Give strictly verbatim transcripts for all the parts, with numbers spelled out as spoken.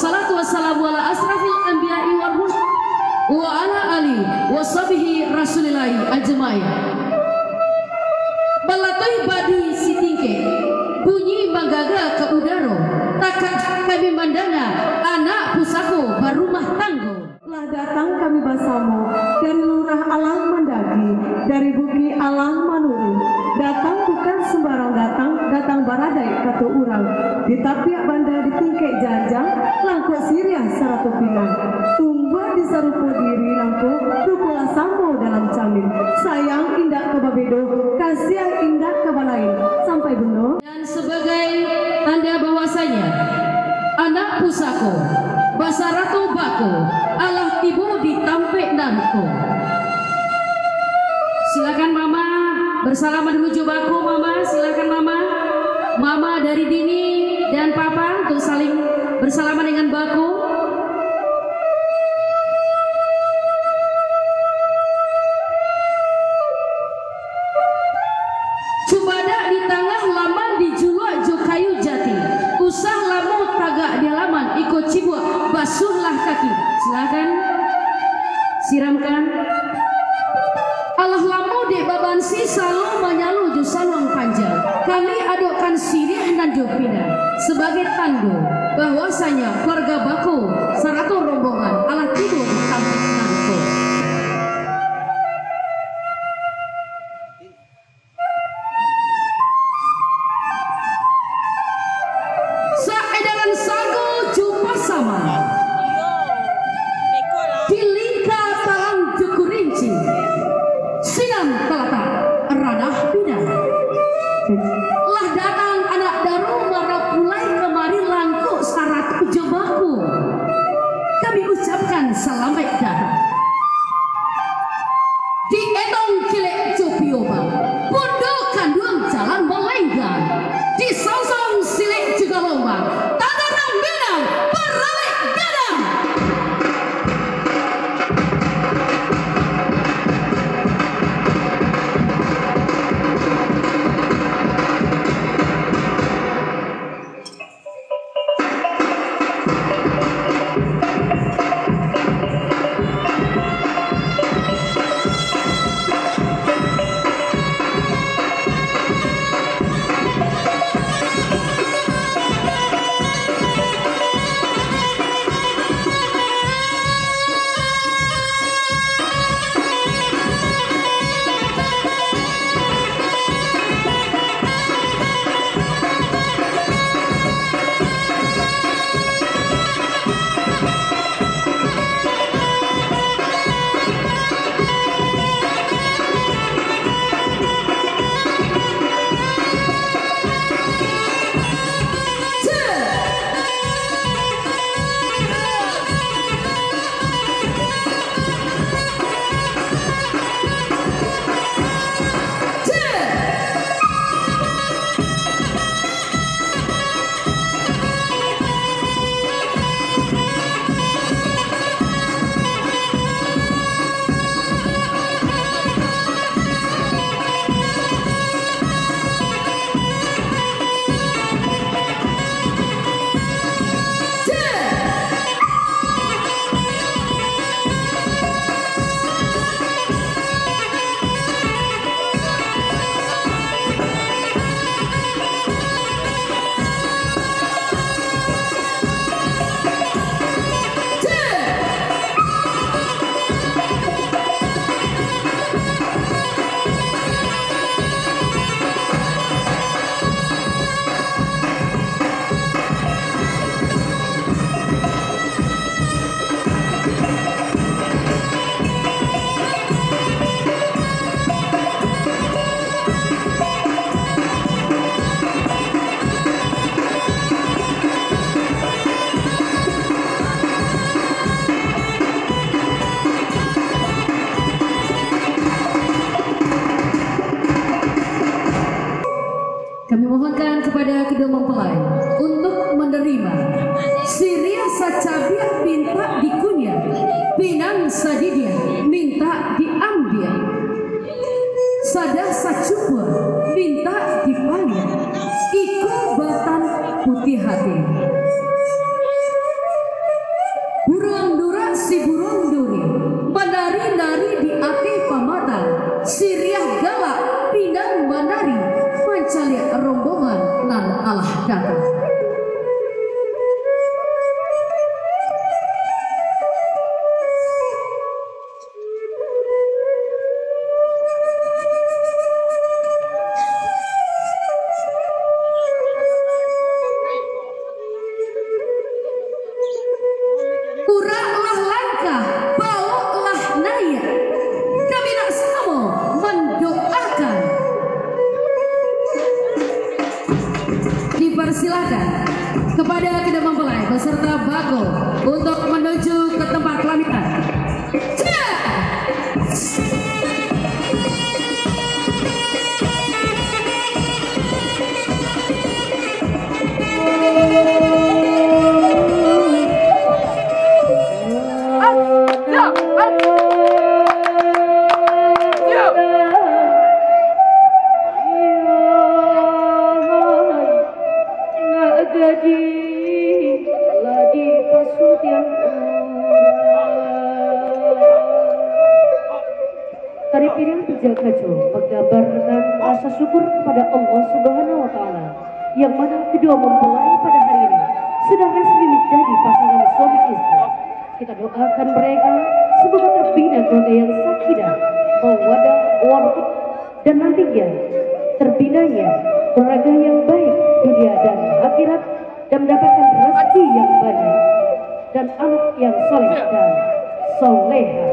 Salatu wassalamu ala asrafil anbiya'i wal mursalin, wa ala ali wa sahbihi rasulillahi ajmain. Balatuih badi sitingkek, bunyi manggaga ka udaro, takah kami mandanga anak pusako barumah tanggo. Lah datang kami basamo dari Lurah Alang Mandagi, dari Bukik Alang Manurun. Datang bukan sembarang datang, datang baradaik kato urang. Di tapiak banda di tingkek janjang, langkok siriah sarato pinang. Tumbuah di sarupo diri langkok, rupo lah samo dalam camin. Sayang indak ka babedo, kasiah indak ka balain. Sampai buno. Dan sabagai tanda bahwasanya anak pusako basarato bako alah tibo di tampek nan ko. Silakan Mama bersalaman dulu jo bako, Mama. Silakan Mama. Mama dari Dini dan Papa untuk saling bersalaman dengan bako. Cubadak di tangah laman dijuluak jo kayu jati. Usah lamo tagak di halaman, iko cibuak, basuahlah kaki. Silakan siramkan. Alah lamo dek babansi salo manyalo jo saluang panjang. Kami adokkan siriah nan jo pinang sabagai tando bahwasanya keluarga bako sarato rombongan alah tibo di tampek nan ko. Saedaran sago jo pasaman, di lingka talang jo kurinci, sinan talatak ranah pinang. Lah datang anak daro marapulai kamari langkok sarato jo bako. Kami ucapkan salamaik datang. Di etong kilek jo piobang, pondok kanduang jalan balenggang. Di sausang silek jo galombang, tagarang benang, paralek gadang. Kami mohonkan kepada kedua mempelai untuk menerima siriah sacabiak mintak dikunyah, pinang sadidiah mintak diambiak, sadah sacukuik mintak dipaliak, iko batan putiah hati. Kata. Uraklah langkah, baloklah naiak. Kami nak samo mandoakan. Dipersilakan kepada kedua mempelai beserta bako untuk menuju ke tempat pelaminan. Cek! Nak gadih lah dipasudian urang. Tari piriang puja kaco manggambarkan rasa syukur kepada Allah Subhanahu wa Ta'ala, yang mana kedua mempelai pada hari ini sudah resmi menjadi pasangan suami istri. Kita doakan mereka semoga terbina keluarga yang sakinah, mawaddah, warahmah, dan nantinya terbinanya keluarga yang baik dunia dan akhirat, dan mendapatkan rezeki yang banyak dan anak yang soleh dan solehah.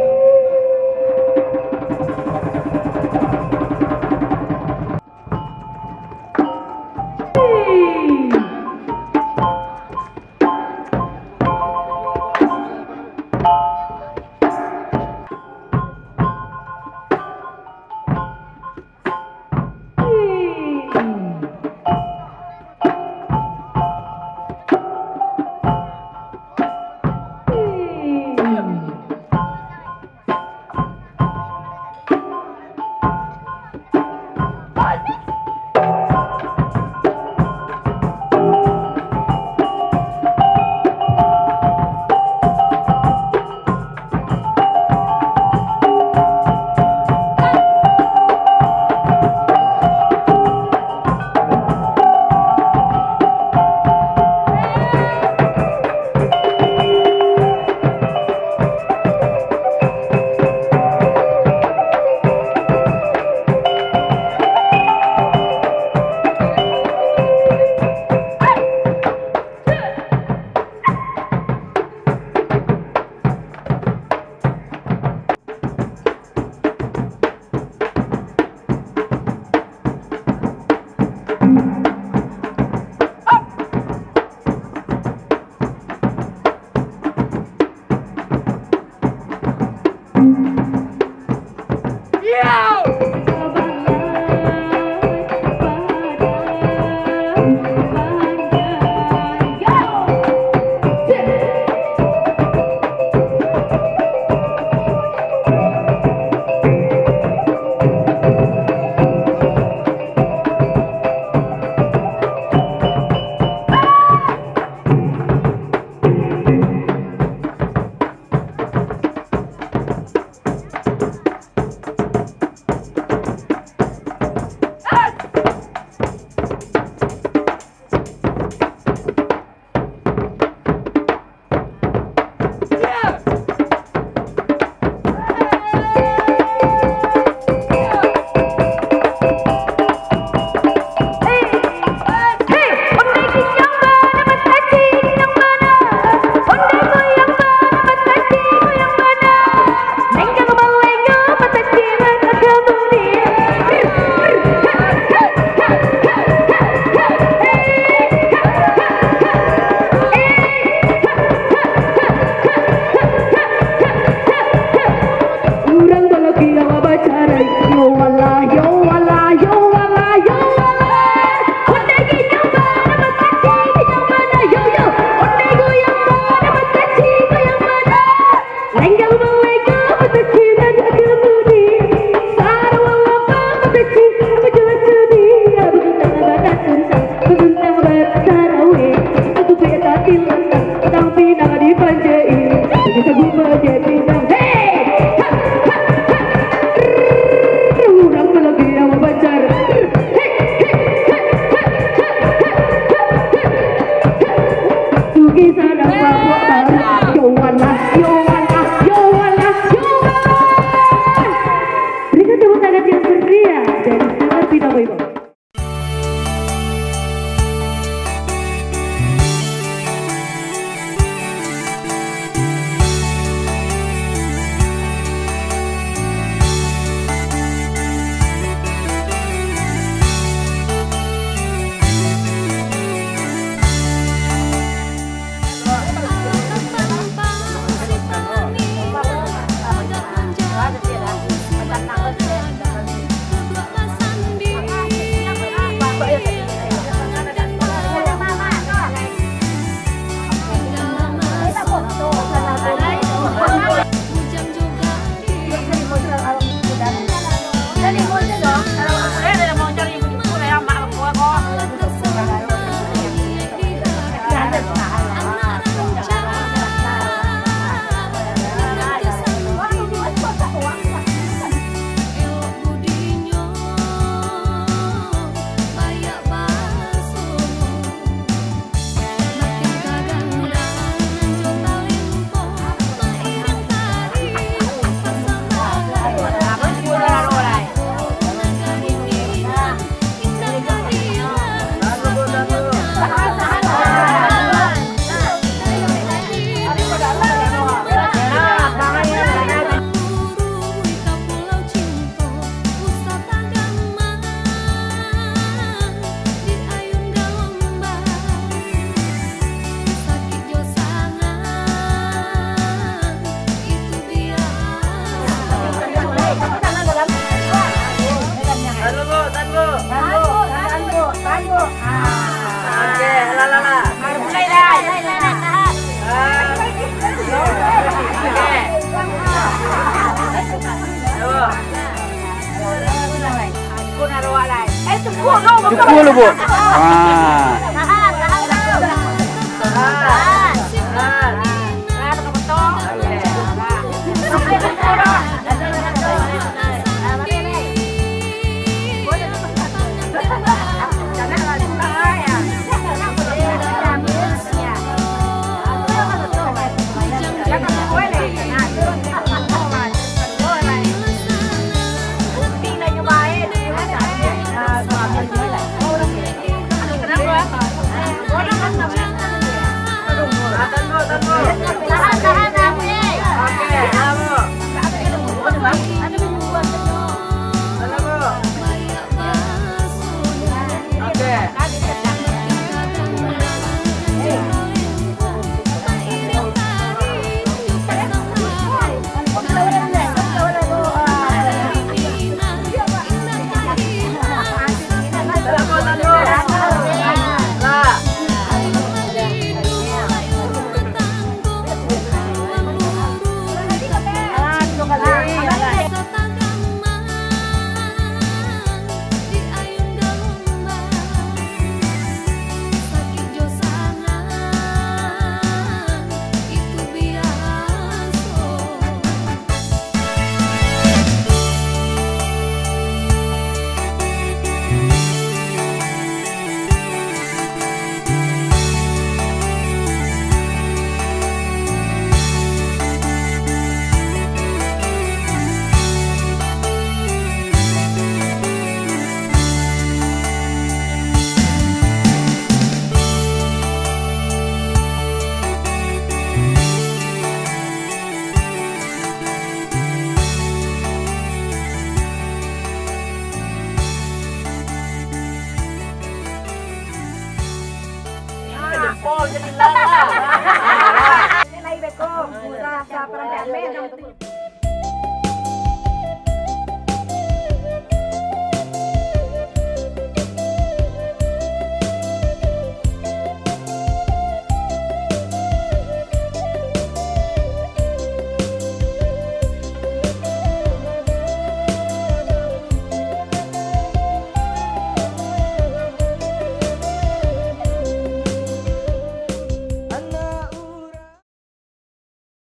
Ah.